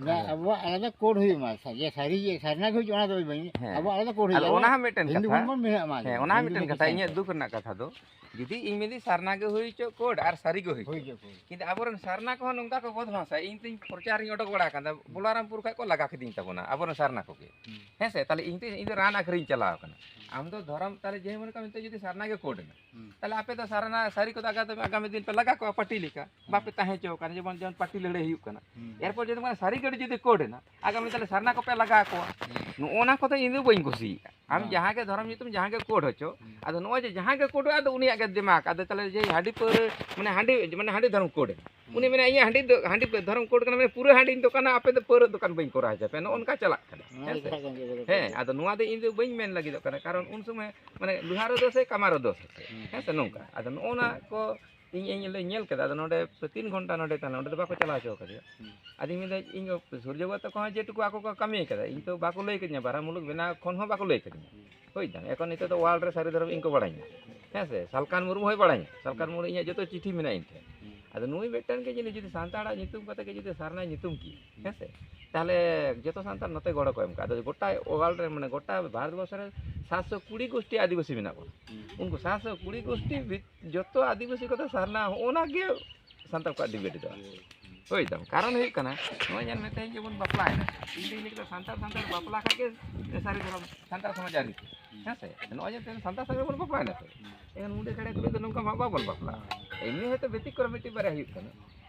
ᱡᱟ ᱟᱵᱚᱣᱟᱜ ᱟᱞᱟᱫᱟ ᱠᱳᱰ ᱦᱩᱭᱩᱜ ᱢᱟ, ᱥᱟ-, ᱡᱮ ᱥᱟᱹᱨᱤ ᱜᱮ, ᱥᱟᱨᱱᱟ ᱜᱮ ᱦᱩᱭᱩᱜ ᱚᱱᱟ ᱫᱚ ᱵᱟᱹᱧ, ᱦᱮᱸ᱾ ᱟᱵᱚᱣᱟᱜ ᱟᱞᱟᱫᱟ ᱠᱳᱰ ᱦᱩᱭᱩᱜ ᱟᱫᱚ ᱢᱟ᱾ ᱚᱱᱟ ᱦᱚᱸ ᱢᱤᱫᱴᱮᱱ ᱦᱤᱱᱫᱩ ᱠᱟᱛᱷᱟ᱾ ᱵᱚᱱ ᱵᱚᱱ ᱢᱮᱱᱟᱜ ᱢᱟ, ᱦᱮᱸ, ᱚᱱᱟ ᱦᱚᱸ ᱦᱤᱱᱫᱩ ᱢᱤᱫᱴᱮᱱ ᱵᱚᱱ ᱠᱟᱛᱷᱟ᱾ ᱢᱮᱱᱟᱜ ᱤᱧᱟᱹᱜ ᱢᱟ᱾ ᱫᱩᱠ ᱨᱮᱱᱟᱜ ᱠᱟᱛᱷᱟ ᱫᱚ, ᱡᱩᱫᱤ ᱤᱧ ᱢᱮᱱᱫᱟᱹᱧ ᱥᱟᱨᱱᱟ ᱜᱮ ᱦᱩᱭ ᱦᱚᱪᱚ ᱠᱳᱰ ᱟᱨ ᱥᱟᱹᱨᱤ ᱜᱮ ᱦᱩᱭ ᱦᱩᱭ ᱦᱚᱪᱚ᱾ ᱦᱚᱪᱚ ᱠᱳᱰ᱾ ᱠᱤᱱᱛᱩ ᱟᱵᱚᱨᱮᱱ ᱥᱟᱨᱱᱟ ᱠᱚᱦᱚᱸ ᱱᱚᱝᱠᱟ ᱠᱚ ᱵᱚᱫᱢᱟᱥᱟ, ᱤᱧ ᱛᱤᱧ ᱯᱨᱚᱪᱟᱨᱤᱧ ᱚᱰᱚᱠ ᱵᱟᱲᱟ ᱟᱠᱟᱱ ᱛᱟᱦᱮᱸᱫ, ᱵᱚᱞᱟᱨᱟᱢᱯᱩᱨ ᱠᱷᱚᱱ ᱠᱚ ᱞᱟᱜᱟ ᱠᱤᱫᱤᱧ ᱛᱟᱵᱚᱱᱟ ᱟᱵᱚᱨᱮᱱ ᱥᱟᱨᱱᱟ ᱠᱚᱜᱮ᱾ ᱦᱩᱸ᱾ ᱦᱮᱸ ᱥᱮ? ᱛᱟᱦᱞᱮ ᱤᱧ ᱛᱤᱧ, ᱤᱧ ᱫᱚ ᱨᱟᱱ ᱟᱹᱠᱷᱨᱤᱧ ᱪᱟᱞᱟᱣ ᱟᱠᱟᱱᱟ᱾ ᱦᱩᱸ᱾ ᱟᱢ ᱫᱚ ᱫᱷᱚᱨᱚᱢ, ᱛᱟᱦᱞᱮ ᱡᱮ ᱢᱚᱱᱮ ᱠᱟᱜ ᱢᱮ ᱱᱤᱛᱚᱜ ᱡᱩᱫᱤ ᱥᱟᱨᱱᱟ ᱜᱮ ᱠᱳᱰ ᱮᱱᱟ, ᱦᱩᱸ᱾ ᱛᱟᱦᱞᱮ ᱟᱯᱮ ᱫᱚ ᱥᱟᱨᱱᱟ ᱥᱟᱹᱨᱤ ᱠᱚᱫᱚ ᱟᱜᱟᱢᱤ, ᱟᱜᱟᱢᱤ ᱫᱤᱱ ᱯᱮ ᱞᱟᱜᱟ ᱠᱚᱣᱟ ᱯᱟᱹᱴᱤ ᱞᱮᱠᱟ, ᱦᱩᱸ᱾ ᱵᱟᱯᱮ ᱛᱟᱦᱮᱸ ᱦᱚᱪᱚ ᱟᱠᱟᱱᱟ, ᱡᱮᱢᱚᱱ, ᱡᱮᱢᱚᱱ ᱯᱟᱹᱴᱤ ᱞᱟᱹᱲᱦᱟᱹᱭ ᱦᱩᱭᱩᱜ ᱠᱟᱱᱟ᱾ ᱦᱩᱸ᱾ ᱮᱨᱯᱚᱨ ᱡᱩᱫᱤ ᱢᱟᱱᱮ ᱥᱟᱹᱨᱤ ᱜᱮ ᱡᱩᱫᱤ ᱠᱳᱰ ᱮᱱᱟ, ᱟᱜᱟᱢᱤ ᱛᱟᱦᱞᱮ ᱥᱟᱨᱱᱟ ᱠᱚᱯᱮ ᱞᱟᱜᱟ ᱠᱚᱣᱟ᱾ ᱦᱩᱸ᱾ ᱱᱚᱜᱼᱚ ᱱᱟ ᱠᱚᱫᱚ ᱤᱧ ᱫᱚ ᱵᱟᱹᱧ ᱠᱩᱥᱤᱭᱟᱜᱼᱟ᱾ ᱟᱢ ᱵᱟᱝ᱾ ᱡᱟᱦᱟᱸ ᱜᱮ ᱫᱷᱚᱨᱚᱢ ᱧᱩᱛᱩᱢ ᱡᱟᱦᱟᱸ ᱜᱮ ᱠᱳᱰ ᱦᱚᱪᱚ, ᱦᱩᱸ᱾ ᱟᱫᱚ ᱱᱚᱜᱼᱚᱭ ᱡᱮ ᱡᱟᱦᱟᱸ ᱜᱮ ᱠᱳᱰᱚᱜᱼᱟ, ᱟᱫᱚ ᱩᱱᱤᱭᱟᱜ ᱜᱮ ᱫᱤᱢᱟᱜᱽ, ᱟᱫᱚ ᱛᱟᱦᱞᱮ ᱡᱮ ᱦᱟᱺᱰᱤ ᱯᱟᱹᱣᱨᱟᱹ, ᱢᱟᱱᱮ ᱦᱟᱺᱰᱤ, ᱢᱟᱱᱮ ᱦᱟᱺᱰᱤ ᱫᱷᱚᱨᱚᱢ ᱠᱳᱰ ᱮᱱᱟ᱾ ᱩᱱᱤ ᱦᱩᱸ᱾ ᱢᱮᱱᱟ, "ᱤᱧᱟᱹᱜ ᱦᱟᱺᱰᱤ ᱫᱚ, ᱦᱟᱺᱰᱤ ᱫᱷᱚᱨᱚᱢ ᱠᱳᱰ ᱠᱟᱱᱟ, ᱢᱟᱱᱮ ᱯᱩᱨᱟᱹ ᱦᱟᱺᱰᱤᱧ ᱫᱚᱠᱟᱱᱟ, ᱟᱯᱮ ᱫᱚ ᱯᱟᱹᱣᱨᱟᱹ ᱫᱚᱠᱟᱱ ᱵᱟᱹᱧ ᱠᱚᱨᱟᱣ ᱦᱚᱪᱚ ᱯᱮᱭᱟ", ᱱᱚᱜᱼᱚ ᱱᱚᱝᱠᱟ ᱪᱟᱞᱟᱜ ᱠᱟᱱᱟ᱾ ᱦᱮᱸ ᱥᱮ? ᱦᱮᱸ, ᱟᱫᱚ ᱱᱚᱣᱟ ᱫᱚ ᱤᱧ ᱫᱚ ᱵᱟᱹᱧ ᱢᱮᱱ ᱞᱟᱹᱜᱤᱫᱚᱜ ᱠᱟᱱᱟ, ᱠᱟᱨᱚᱱ ᱩᱱ ᱥᱚᱢᱚᱭ ᱢᱟᱱᱮ ᱞᱩᱦᱟᱨᱳ ᱫᱳᱥ ᱦᱮ, ᱠᱟᱢᱟᱨᱳ ᱫᱳᱥ ᱦᱮ, ᱦᱩᱸ᱾ ᱦᱮᱸ ᱥᱮ, ᱱᱚᱝᱠᱟ᱾ ᱟᱫᱚ ᱱᱚᱜᱼᱚ ᱱᱟ ᱠᱚ ᱤᱧ, ᱤᱧ ᱞᱮ ᱧᱮᱞ ᱠᱮᱫᱟ, ᱟᱫᱚ ᱱᱚᱰᱮ ᱯᱮ ᱛᱤᱱ ᱜᱷᱚᱱᱴᱟ ᱱᱚᱰᱮ ᱛᱟᱦᱮᱱᱟ, ᱚᱸᱰᱮ ᱫᱚ ᱵᱟᱠᱚ ᱪᱟᱞᱟᱣ ᱦᱚᱪᱚ ᱟᱠᱟᱫᱮᱭᱟ᱾ ᱦᱩᱸ᱾ ᱟᱫᱚᱧ ᱢᱮᱱᱫᱟ, ᱤᱧ ᱥᱩᱨᱡᱚ ᱵᱟᱵᱟ ᱛᱟᱠᱚ ᱦᱚᱸ ᱡᱮᱴᱩᱠᱩ ᱟᱠᱚ ᱠᱚ ᱠᱟᱹᱢᱤ ᱠᱟᱫᱟ, ᱤᱧ ᱛᱚ ᱵᱟᱠᱚ ᱞᱟᱹᱭ ᱠᱟᱫᱤᱧᱟ, ᱵᱟᱨᱦᱟ ᱢᱩᱞᱩᱠ ᱵᱮᱱᱟᱣ ᱠᱷᱚᱱ ᱦᱚᱸ ᱵᱟᱠᱚ ᱞᱟᱹᱭ ᱠᱟᱫᱤᱧᱟ᱾ ᱦᱩᱸ᱾ ᱵᱩᱡᱽ ᱫᱟᱢ, ᱮᱠᱷᱚᱱ ᱱᱤᱛᱚᱜ ᱫᱚ ᱣᱟᱨᱞᱰ ᱨᱮ ᱥᱟᱹᱨᱤ ᱫᱷᱚᱨᱚᱢ ᱤᱧ ᱠᱚ ᱵᱟᱲᱟᱭᱟ᱾ ᱦᱮᱸ ᱥᱮ, ᱥᱟᱞᱠᱷᱟᱱ ᱢᱩᱨᱢᱩ ᱦᱚᱸᱭ ᱵᱟᱲᱟᱭᱟ, ᱥᱟᱞᱠᱷᱟᱱ ᱦᱩᱸ᱾ ᱢᱩᱨᱢᱩ ᱤᱧᱟᱹᱜ ᱡᱚᱛᱚ ᱪᱤᱴᱷᱤ ᱢᱮᱱᱟᱜᱼᱟ ᱤᱧ ᱴᱷᱮᱱ᱾ ᱦᱩᱸ᱾ ᱟᱫᱚ ᱱᱩᱭ ᱢᱤᱫᱴᱮᱱ ᱜᱮ ᱡᱩᱫᱤ ᱥᱟᱱᱛᱟᱲᱟᱜ ᱧᱩᱛᱩᱢ ᱠᱟᱛᱮ ᱜᱮ ᱡᱩᱫᱤ ᱥᱟᱨᱱᱟᱭ ᱧᱩᱛᱩᱢ ᱠᱮᱭᱟ, ᱦᱩᱸ᱾ ᱦᱮᱸ ᱥᱮ, ᱛᱟᱦᱞᱮ ᱡᱚᱛᱚ ᱥᱟᱱᱛᱟᱲ ᱱᱚᱛᱮ ᱜᱚᱲᱚ ᱠᱚ ᱮᱢ ᱠᱚᱜᱼᱟ᱾ ᱟᱫᱚ ᱜᱚᱴᱟ ᱣᱟᱨᱞᱰ ᱨᱮ, ᱢᱟᱱᱮ ᱜᱚᱴᱟ ᱵᱷᱟᱨᱚᱛ ᱵᱚᱨᱥᱚ ᱨᱮ ᱥᱟᱛᱥᱚ ᱠᱩᱲᱤ ᱜᱳᱥᱴᱤ ᱟᱹᱫᱤᱵᱟᱹᱥᱤ ᱢᱮᱱᱟᱜ ᱵᱚᱱᱟ᱾ ᱦᱩᱸ᱾ ᱩᱱᱠᱩ ᱥᱟᱛᱥᱚ ᱠᱩᱲᱤ ᱜᱳᱥᱴᱤ ᱵᱷᱤᱛ-, ᱡᱚᱛᱚ ᱟᱹᱫᱤᱵᱟᱹᱥᱤ ᱠᱚᱫᱚ ᱥᱟᱨᱱᱟ, ᱦᱚᱸᱜᱼᱚ ᱱᱟ ᱜᱮ ᱥᱟᱱᱛᱟᱲ ᱠᱚᱣᱟᱜ ᱰᱤᱵᱮᱴ ᱫᱚ᱾ ᱦᱩᱸ᱾ ᱵᱩᱡᱽ ᱫᱟᱢ, ᱠᱟᱨᱚᱱ ᱦᱩᱭᱩᱜ ᱠᱟᱱᱟ, ᱱᱚᱜᱼᱚᱭ ᱧᱮᱞ ᱢᱮ, ᱛᱮᱦᱮᱧ ᱡᱮᱢᱚᱱ ᱵᱟᱯᱞᱟᱭᱮᱱᱟ, ᱤᱧ ᱫᱩᱧ ᱞᱟᱹᱭ ᱠᱮᱫᱟ ᱥᱟᱱᱛᱟᱲ, ᱥᱟᱱᱛᱟᱲ ᱵᱟᱯᱞᱟ ᱠᱷᱟᱡ ᱜᱮ ᱥᱟᱹᱨᱤ ᱫᱷᱚᱨᱚᱢ ᱥᱟᱱᱛᱟᱲ ᱥᱚᱢᱟᱡᱽ ᱟᱹᱨᱤ᱾ ᱦᱩᱸ᱾ ᱦᱮᱸ ᱥᱮ? ᱱᱚᱜᱼᱚᱭ ᱡᱮ ᱛᱮᱦᱮᱧ ᱥᱟᱱᱛᱟᱲ ᱥᱟᱸᱜᱮ ᱵᱚᱱ ᱵᱟᱯᱞᱟᱭᱮᱱᱟ ᱥᱮ? ᱦᱩᱸ᱾ ᱮᱱᱠᱷᱟᱱ ᱢᱩᱰᱟᱹ ᱠᱷᱟᱲᱟ ᱠᱚ ᱞᱟᱹᱭ ᱫᱚ ᱱᱚᱝᱠᱟ ᱢᱟ ᱵᱟᱵᱚᱱ ᱵᱟᱯᱞᱟᱜᱼᱟ᱾ ᱦᱩᱸ᱾ ᱮᱢᱱᱤ ᱦᱚᱭᱛᱳ ᱵᱮᱛᱤᱠᱨᱚᱢ ᱢᱤᱫᱴᱤᱡ ᱵᱟᱨᱭᱟ ᱦᱩᱭᱩᱜ ᱠᱟᱱᱟ᱾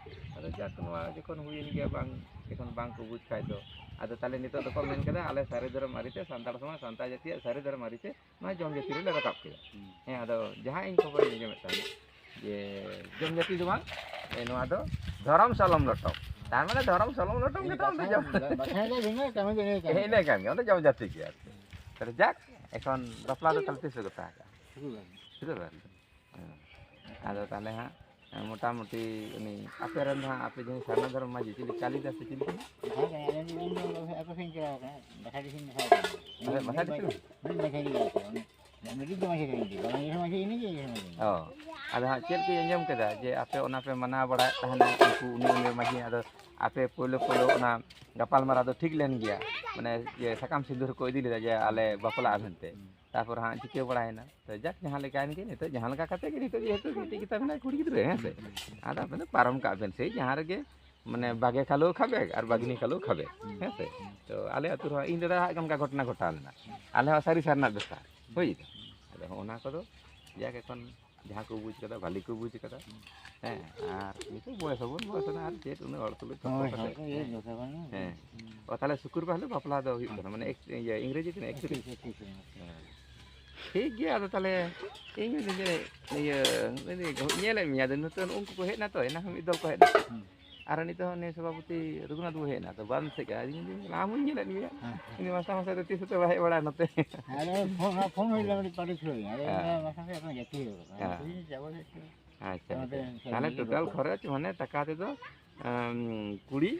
ᱟᱫᱚ ᱡᱟᱠ, ᱱᱚᱣᱟ ᱡᱚᱠᱷᱚᱱ ᱦᱩᱭᱮᱱ ᱜᱮᱭᱟ, ᱵᱟᱝ, ᱡᱚᱠᱷᱚᱱ ᱵᱟᱝ ᱠᱚ ᱵᱩᱡᱽ ᱠᱷᱟᱡ ᱫᱚ, ᱟᱫᱚ ᱛᱟᱦᱞᱮ ᱱᱤᱛᱚᱜ ᱫᱚᱠᱚ ᱢᱮᱱ ᱠᱮᱫᱟ, ᱟᱞᱮ ᱥᱟᱹᱨᱤ ᱫᱷᱚᱨᱚᱢ ᱟᱹᱨᱤᱛᱮ, ᱥᱟᱱᱛᱟᱲ ᱥᱚᱢᱟᱡᱽ, ᱥᱟᱱᱛᱟᱲ ᱡᱟᱹᱛᱤᱭᱟᱜ ᱥᱟᱹᱨᱤ ᱫᱷᱚᱨᱚᱢ ᱟᱹᱨᱤᱛᱮ ᱱᱚᱣᱟ ᱡᱚᱢ ᱡᱟᱹᱛᱤ ᱨᱮᱞᱮ ᱨᱟᱠᱟᱵ ᱠᱮᱫᱟ᱾ ᱦᱩᱸ᱾ ᱦᱮᱸ, ᱟᱫᱚ ᱡᱟᱦᱟᱸ ᱤᱧ ᱠᱷᱚᱵᱚᱨᱤᱧ ᱟᱸᱡᱚᱢᱮᱫ ᱛᱟᱦᱮᱸᱫ ᱡᱮ ᱡᱚᱢ ᱡᱟᱹᱛᱤ ᱫᱚ ᱵᱟᱝ, ᱮ, ᱱᱚᱣᱟ ᱫᱚ ᱫᱷᱚᱨᱚᱢ ᱥᱚᱞᱚᱢ ᱞᱚᱴᱚᱢ᱾ ᱛᱟᱨ ᱢᱟᱱᱮ ᱫᱷᱚᱨᱚᱢ ᱥᱚᱞᱚᱢ ᱞᱚᱴᱚᱢ ᱜᱮ ᱛᱟᱦᱚᱞᱮ ᱡᱚᱢ ᱡᱟᱹᱛᱤ᱾ ᱵᱟᱠᱷᱟᱱ ᱫᱚ ᱵᱷᱤᱱᱟᱹ ᱠᱟᱹᱢᱤ ᱫᱚ ᱤᱱᱟᱹ ᱠᱟᱹᱢᱤ᱾ ᱦᱮᱸ, ᱤᱱᱟᱹ ᱠᱟᱹᱢᱤ, ᱚᱸᱰᱮ ᱡᱚᱢ ᱡᱟᱹᱛᱤ ᱜᱮ ᱟᱨᱠᱤ᱾ ᱛᱟᱦᱞᱮ ᱡᱟᱠ, ᱮᱠᱷᱚᱱ ᱵᱟᱯᱞᱟ ᱫᱚ ᱛᱟᱦᱞᱮ ᱛᱤᱥ ᱨᱮ ᱜᱚᱴᱟ ᱟᱠᱟᱜᱼᱟ? ᱥᱩᱠᱨᱵᱟᱨ᱾ ᱥᱩᱠᱨᱵᱟᱨ᱾ ᱦᱮᱸ᱾ ᱟᱫᱚ ᱛᱟᱦᱞᱮ ᱦᱟᱸᱜ, ᱢᱚᱴᱟᱢᱩᱴᱤ ᱩᱱᱤ ᱟᱯᱮ ᱨᱮᱱ ᱫᱚ ᱦᱟᱸᱜ, ᱟᱯᱮ ᱡᱟᱦᱟᱸᱭ ᱥᱟᱨᱱᱟ ᱫᱷᱚᱨᱚᱢ ᱢᱟᱹᱡᱷᱤ, ᱪᱤᱞᱤ ᱠᱟᱞᱤᱫᱟᱥ ᱥᱮ ᱪᱤᱞᱤ ᱠᱟᱱᱟᱭ? ᱵᱟᱝ ᱠᱟᱱᱟ, ᱟᱞᱮ ᱫᱚ ᱩᱱ ᱫᱚ ᱟᱠᱚ ᱥᱮᱫ ᱤᱧ ᱪᱟᱞᱟᱣ ᱠᱟᱱᱟ, ᱵᱟᱥᱟ ᱰᱤᱦᱤ ᱥᱮᱫ ᱤᱧ ᱪᱟᱞᱟᱣ ᱠᱟᱱᱟ᱾ ᱟᱞᱮ ᱵᱟᱥᱟ ᱰᱤᱦᱤ ᱥᱮᱫ? ᱢᱤᱫ ᱢᱟᱹᱡᱷᱤ ᱜᱮ ᱟᱨᱠᱤ, ᱩᱱᱤ ᱢᱤᱫ ᱫᱚ ᱢᱟᱹᱡᱷᱤ ᱠᱟᱱᱟᱭ, ᱵᱟᱝ ᱢᱟᱹᱡᱷᱤ ᱢᱟᱹᱡᱷᱤ ᱤᱱᱟᱹ ᱜᱮ ᱢᱟᱹᱡᱷᱤ ᱢᱟᱹᱡᱷᱤ᱾ ᱚ᱾ ᱟᱫᱚ ᱦᱟᱸᱜ ᱪᱮᱫ ᱠᱚᱧ ᱟᱸᱡᱚᱢ ᱠᱮᱫᱟ ᱡᱮ ᱟᱯᱮ ᱚᱱᱟ ᱯᱮ ᱢᱟᱱᱟᱣ ᱵᱟᱲᱟᱭᱮᱫ ᱛᱟᱦᱮᱱᱟ, ᱩᱱᱠᱩ ᱩᱱᱤ ᱩᱱᱤ ᱢᱟᱺᱡᱷᱤ, ᱟᱫᱚ ᱟᱯᱮ ᱯᱳᱭᱞᱳ ᱯᱳᱭᱞᱳ ᱚᱱᱟ ᱜᱟᱯᱟᱞ ᱢᱟᱨᱟᱣ ᱫᱚ ᱴᱷᱤᱠ ᱞᱮᱱ ᱜᱮᱭᱟ, ᱢᱟᱱᱮ ᱡᱮ ᱥᱟᱠᱟᱢ ᱥᱤᱸᱫᱩᱨ ᱠᱚ ᱤᱫᱤ ᱞᱮᱫᱟ ᱡᱮ ᱟᱞᱮ ᱵᱟᱯᱞᱟᱜᱼᱟ ᱢᱮᱱᱛᱮ᱾ ᱛᱟᱯᱚᱨ ᱦᱟᱸᱜ ᱪᱤᱠᱟᱹ ᱵᱟᱲᱟᱭᱮᱱᱟ? ᱛᱚ ᱡᱟᱠ, ᱡᱟᱦᱟᱸ ᱞᱮᱠᱟᱭᱮᱱ ᱜᱮ, ᱱᱤᱛᱚᱜ ᱡᱟᱦᱟᱸ ᱞᱮᱠᱟ ᱠᱟᱛᱮ ᱜᱮ, ᱱᱤᱛᱚᱜ ᱡᱮᱦᱮᱛᱩ ᱢᱤᱫᱴᱤᱡ ᱜᱮᱛᱟ ᱵᱮᱱᱟᱭ ᱠᱩᱲᱤ ᱜᱤᱫᱽᱨᱟᱹ, ᱦᱮᱸ ᱥᱮ? ᱟᱫᱚ ᱟᱵᱮᱱ ᱫᱚ ᱯᱟᱨᱚᱢ ᱠᱟᱜ ᱵᱮᱱ, ᱥᱮᱭ ᱡᱟᱦᱟᱸ ᱨᱮᱜᱮ ᱢᱟᱱᱮ ᱵᱟᱜᱮ ᱠᱷᱟᱞᱳ ᱠᱷᱟᱵᱮ ᱟᱨ ᱵᱟᱜᱽᱱᱤ ᱠᱷᱟᱞᱳ ᱠᱷᱟᱵᱮ, ᱦᱮᱸ ᱥᱮ? ᱛᱚ ᱟᱞᱮ ᱟᱹᱛᱩ ᱨᱮᱦᱚᱸ ᱤᱧ ᱫᱟᱫᱟ ᱦᱟᱸᱜ ᱚᱱᱠᱟ ᱜᱷᱚᱴᱚᱱᱟ ᱜᱷᱚᱴᱟᱣ ᱞᱮᱱᱟ, ᱟᱞᱮ ᱦᱚᱸ ᱥᱟᱹᱨᱤ ᱥᱟᱨᱱᱟ ᱫᱚᱥᱟ ᱦᱩᱭ ᱠᱟᱱᱟ᱾ ᱟᱫᱚ ᱦᱚᱸᱜᱼᱚ ᱱᱟ ᱠᱚᱫᱚ ᱡᱟᱠ, ᱮᱠᱷᱚᱱ ᱡᱟᱦᱟᱸ ᱠᱚ ᱵᱩᱡᱽ ᱠᱟᱫᱟ, ᱵᱷᱟᱞᱤ ᱠᱚ ᱵᱩᱡᱽ ᱠᱟᱫᱟ᱾ ᱦᱮᱸ, ᱟᱨ ᱱᱤᱛᱚᱜ ᱵᱚᱭᱮᱥ ᱦᱚᱸᱵᱚᱱ ᱵᱚᱭᱮᱥ ᱮᱱᱟ, ᱟᱨ ᱪᱮᱫ ᱩᱱᱟᱹᱜ ᱦᱚᱲ ᱛᱩᱞᱩᱡ ᱛᱚᱨᱠᱚ ᱦᱳᱭ, ᱠᱟᱛᱮ? ᱦᱳᱭ, ᱤᱭᱟᱹ ᱦᱮᱸ᱾ ᱫᱚᱥᱟ ᱵᱟᱝ᱾ ᱦᱮᱸ᱾ ᱚ, ᱛᱟᱦᱞᱮ ᱥᱩᱠᱨᱵᱟᱨ ᱦᱤᱞᱳᱜ ᱵᱟᱯᱞᱟ ᱫᱚ ᱦᱩᱭᱩᱜ ᱠᱟᱱᱟ, ᱢᱟᱱᱮ ᱮᱠ-, ᱤᱭᱟᱹ, ᱤᱝᱨᱮᱡᱤ ᱛᱤᱱᱟᱹᱜ? ᱮᱠᱛᱨᱤᱥ᱾ ᱮᱠᱛᱨᱤᱥ, ᱮᱠᱛᱨᱤᱥ᱾ ᱦᱮᱸ᱾ ᱴᱷᱤᱠ ᱜᱮᱭᱟ, ᱟᱫᱚ ᱛᱟᱦᱞᱮ ᱤᱧ ᱢᱮᱱᱫᱟᱹᱧ ᱡᱮ, ᱤᱭᱟᱹ, ᱢᱮᱱᱫᱟᱹᱧ, ᱧᱮᱞᱮᱫ ᱢᱮᱭᱟ, ᱟᱫᱚ ᱱᱤᱛᱚᱜ ᱩᱱᱠᱩ ᱠᱚ ᱦᱮᱡ ᱮᱱᱟ ᱛᱚ, ᱮᱱᱟᱝ ᱢᱤᱫ ᱫᱚᱞ ᱠᱚ ᱦᱮᱡ ᱮᱱᱟ᱾ ᱦᱩᱸ᱾ ᱟᱨ ᱱᱤᱛᱚᱜ ᱦᱚᱸ ᱱᱩᱭ ᱥᱚᱵᱷᱟᱯᱚᱛᱤ ᱨᱚᱜᱷᱩᱱᱟᱛᱷ ᱵᱟᱵᱩ ᱦᱮᱡ ᱮᱱᱟ, ᱛᱚ ᱵᱟᱢ ᱫᱤᱥᱟᱹᱜ ᱠᱟᱱᱟ? ᱤᱧ ᱢᱮᱱᱫᱟᱹᱧ, ᱟᱢ ᱦᱚᱸᱧ ᱧᱮᱞᱮᱫ ᱢᱮᱭᱟ᱾ ᱦᱮᱸ᱾ ᱩᱱᱤ ᱢᱟᱥᱴᱟᱨ ᱢᱟᱥᱴᱟᱨ ᱫᱚ ᱛᱤᱥ ᱦᱚᱸᱛᱚ ᱵᱟᱭ ᱦᱮᱡ ᱵᱟᱲᱟᱜᱼᱟ ᱱᱚᱛᱮ᱾ ᱟᱨ ᱯᱷᱳᱱ, ᱯᱷᱳᱱ ᱦᱩᱭ ᱞᱮᱱᱟ ᱢᱤᱫᱴᱤᱡ ᱯᱟᱹᱴᱤ ᱥᱚᱸᱜᱮ᱾ ᱟᱫᱚ ᱦᱮᱸ᱾ ᱤᱧ ᱫᱚ ᱢᱟᱥᱴᱟᱨ ᱥᱟᱞᱟᱜ ᱜᱟᱛᱮ ᱦᱩᱭᱩᱜᱼᱟ᱾ ᱦᱮᱸ᱾ ᱤᱧ ᱪᱟᱵᱟ ᱥᱮᱫ ᱛᱮ᱾ ᱟᱪᱪᱷᱟ, ᱚᱱᱟᱛᱮ ᱟᱪᱪᱷᱟ᱾ ᱤᱧ ᱛᱟᱦᱞᱮ ᱥᱟᱺᱜᱤᱧ ᱴᱳᱴᱟᱞ ᱜᱮ ᱠᱷᱚᱨᱚᱪ ᱢᱟᱱᱮ ᱴᱟᱠᱟ ᱛᱮᱫᱚ, ᱮᱢ, ᱠᱩᱲᱤ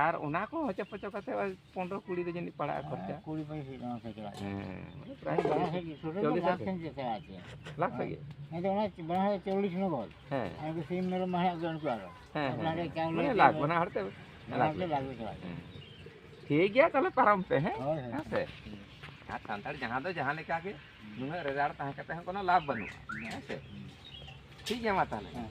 ᱟᱨ ᱚᱱᱟ ᱠᱚ ᱦᱚᱪᱚ ᱯᱚᱪᱚ ᱠᱟᱛᱮ ᱳᱭ ᱯᱚᱱᱨᱚ ᱠᱩᱲᱤ ᱫᱚ ᱡᱟᱹᱱᱤᱡ ᱯᱟᱲᱟᱜᱼᱟ ᱠᱷᱚᱨᱪᱟ᱾ ᱦᱮᱸ, ᱠᱩᱲᱤ ᱯᱚᱸᱪᱤᱥ ᱦᱩᱭᱩᱜ ᱠᱟᱱᱟ ᱠᱷᱚᱨᱪᱟ᱾ ᱦᱮᱸ, ᱢᱟᱱᱮ ᱯᱨᱟᱭ ᱵᱟᱱᱟᱨ ᱥᱮᱫ ᱜᱮ, ᱴᱳᱴᱟᱞ ᱪᱚᱞᱞᱤᱥ ᱵᱟᱱᱟᱨ ᱦᱟᱡᱟᱨ᱾ ᱥᱮᱫ ᱜᱮ ᱪᱟᱞᱟᱜᱼᱟ ᱪᱮ? ᱞᱟᱠᱷ ᱥᱮᱫ ᱜᱮ? ᱦᱮᱸ, ᱟᱫᱚ ᱚᱱᱟ ᱵᱟᱱᱟᱨ ᱥᱮᱫ ᱪᱚᱞᱞᱤᱥ ᱱᱚᱜᱚᱫ᱾ ᱦᱮᱸ᱾ ᱟᱨ ᱩᱱᱠᱩ ᱥᱤᱢ ᱢᱮᱨᱚᱢ ᱢᱟ ᱦᱮᱱᱟᱜ ᱜᱮ ᱩᱱᱠᱩ ᱟᱨᱚ᱾ ᱦᱮᱸ, ᱦᱮᱸ᱾ ᱵᱟᱱᱟᱨ ᱨᱮ ᱪᱟᱣᱞᱮ ᱢᱟᱱᱮ ᱞᱟᱠᱷ ᱠᱚ ᱵᱟᱱᱟ ᱦᱚᱲ ᱛᱮ ᱵᱟᱱᱟᱨ ᱞᱟᱠᱷ ᱛᱮ ᱞᱮᱠᱟ᱾ ᱞᱟᱠᱷ ᱜᱮ ᱪᱟᱞᱟᱜ ᱠᱟᱱᱟ᱾ ᱦᱮᱸ᱾ ᱴᱷᱤᱠ ᱜᱮᱭᱟ, ᱛᱟᱦᱞᱮ ᱯᱟᱨᱚᱢ ᱯᱮ, ᱦᱮᱸ? ᱦᱳᱭ, ᱦᱳᱭ᱾ ᱦᱮᱸ ᱥᱮ? ᱦᱩᱸ᱾ ᱟᱨ ᱥᱟᱱᱛᱟᱲ ᱡᱟᱦᱟᱸ ᱫᱚ ᱡᱟᱦᱟᱸ ᱞᱮᱠᱟ ᱜᱮ, ᱦᱩᱸ᱾ ᱱᱩᱱᱟᱹᱜ ᱨᱮᱡᱟᱲ ᱛᱟᱦᱮᱸ ᱠᱟᱛᱮ ᱦᱚᱸ ᱠᱳᱱᱳ ᱞᱟᱵᱷ ᱵᱟᱹᱱᱩᱜᱼᱟ, ᱦᱩᱸ᱾ ᱦᱮᱸ ᱥᱮ? ᱦᱩᱸ᱾ ᱴᱷᱤᱠ ᱜᱮᱭᱟ, ᱢᱟ ᱛᱟᱦᱞᱮ᱾ ᱦᱮᱸ᱾